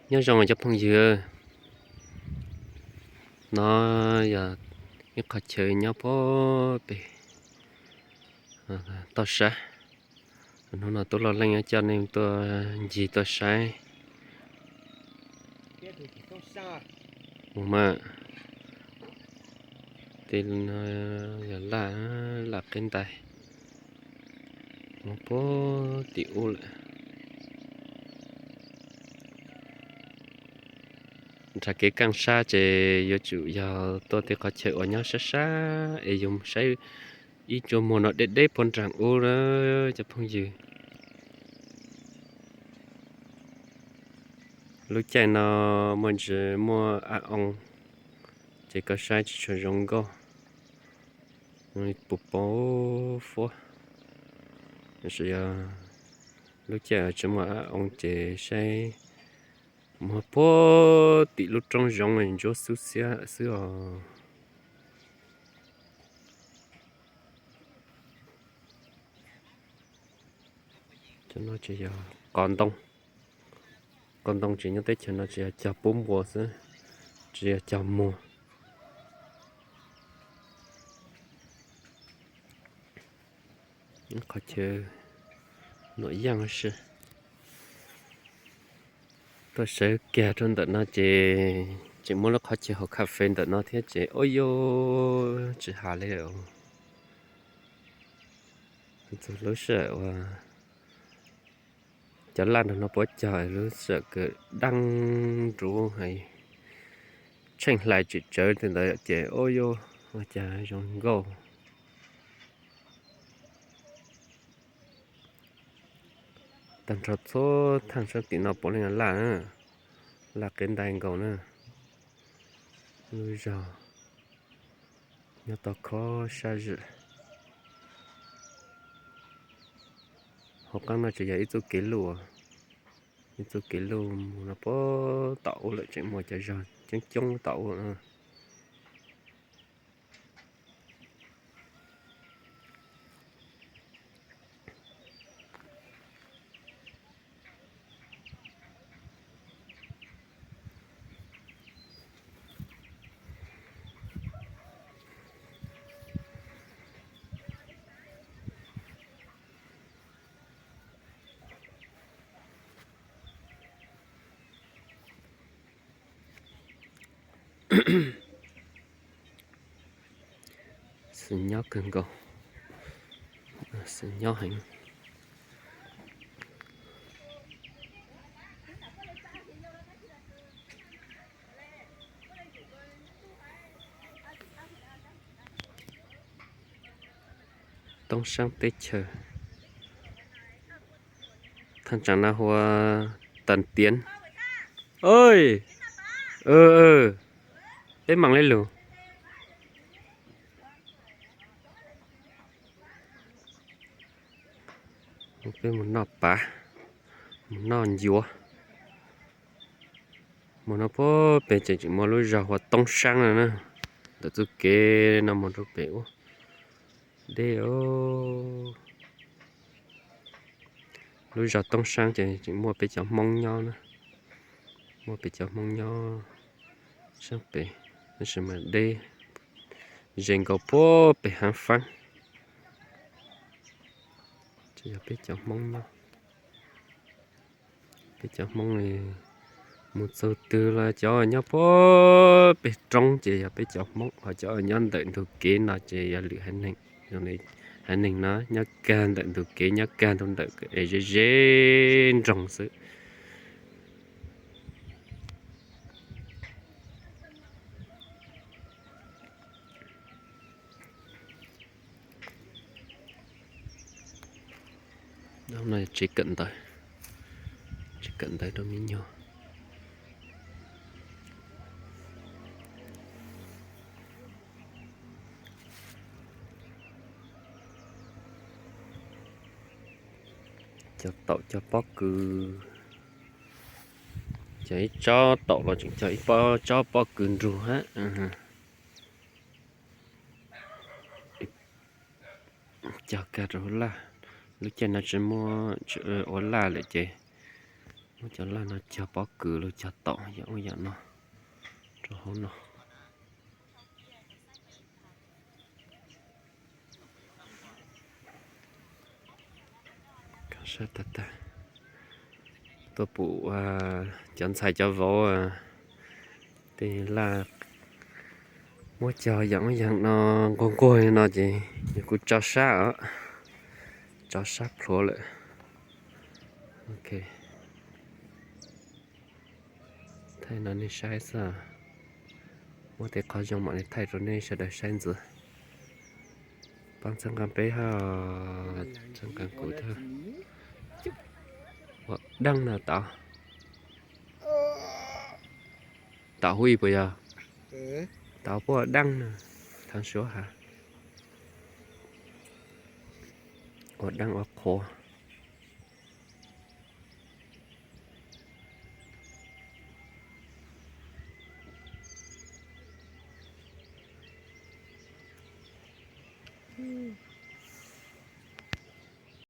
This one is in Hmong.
Nyob zoo cov phooj ywg, no yog ib qhov chaw nyob puag pem toj sab. Hnub no tub Lauj Leej coj nej tuaj ncig tuaj saib mus mas. Tej no yog laj, laj qeb ntais, mus puag tim ub lawm. Nrhiav kev kaj sab ces yuav tsum yog tuaj tej qhov chaw uas nyob sab sab es yus saib ib tsuas muag no deb deb puag nraag ub na cov phooj ywg. Lub caij no muaj ntsis muaj ab oo, ces koj saib tsis tshua zoo nkauj, puv pau fuab. Tab sis yog lub caij tsis muaj ab oo ces saib mus puag tim lub roob zoov ntsuab xub xiab xwb os. Cov no tsis yog qos ntoo, qos ntoo tsis nyob teb chaws no, tsis yog cog pub npua xwb, tsis yog cog muag. Qhov chaw nuam yaaj si. Tuaj sawv kiag rau ntawm no ces tseem muaj lub qhov chaw haus kas fes ntawm no thiab ces ua yuav tsis has li. Txog lub sij hawm uas cov laj nrog no puab cog lub sij hawm kawg daj nruv heev, tsheej hlais tsis tsawv tej ntawd ces ua yuav ua cas zoo nkauj. Tag nrho txhua thaaj sab tim no puav leej laj, laj qeb ntais nkaus na. Lub zog nyob toj khob sab zwm. Hauv qaab no tsuas yog ib txuj kev luj, ib txuj kev luj mus no puag tom ub lawm tseem muaj cov zog coob coob tom ub. Xwm nyob kawg nkaus, xwm nyob heev. Toob Saab teb chaws, thaj tsam no hu ua Tag Tiav. Peb maam le lug, peb mus noj pav, mus noj ncuav. Mus no puag pem tseem tseem muaj lub zog hu ua Toob Saab no na. Ntawm txuj kev no mus rau pem ub deb. Lub zog Toob Saab ces tseem muaj peb cov Hmoob nyob na, muaj peb cov Hmoob nyob saab pem, tab sis mas deb ze nkaus puag pem haav faab. Ces yog peb cov Hmoob nyob. Peb cov Hmoob mus txug twg los cov nyob puag pem roob ces yog peb cov Hmoob, ho cov nyob ntawm ntug kev no ces yog lwm haiv neeg. Zoo li haiv neeg no nyob kag ntawm ntug kev, nyob kag rau ntawm es ze ze nroog xwb. Tsev kawm ntawv, tsev kawm ntawv rau me nyuam. Cog taum cog pob kws, cog ib tsob taum los tseem cog ib tsob pob kws nrug hab. Cog kag rau laj, lub caij no tsis muaj ua laj lawm ces Muab cov laj no cog pob kws los cog tom yam ub yam no rau hauv no. Tuaj pum cov ntxhais cov vauv tej laj muab cog yam ub yam no nquag nquag li no ces yus kuj tso sab os, tso sab plhuav lawm. Thaij no nej saib xwb, muab tej qhov zoo mam li thaij rau nej sawv daws saib ntxiv. Pab txhawb nqa peb hab, txhawb nqa kuv thiab. Ua deej na tod. Tod hu ib puas yog? Tod puab ua deej na, thav suav has. Ua deej ua qhuav.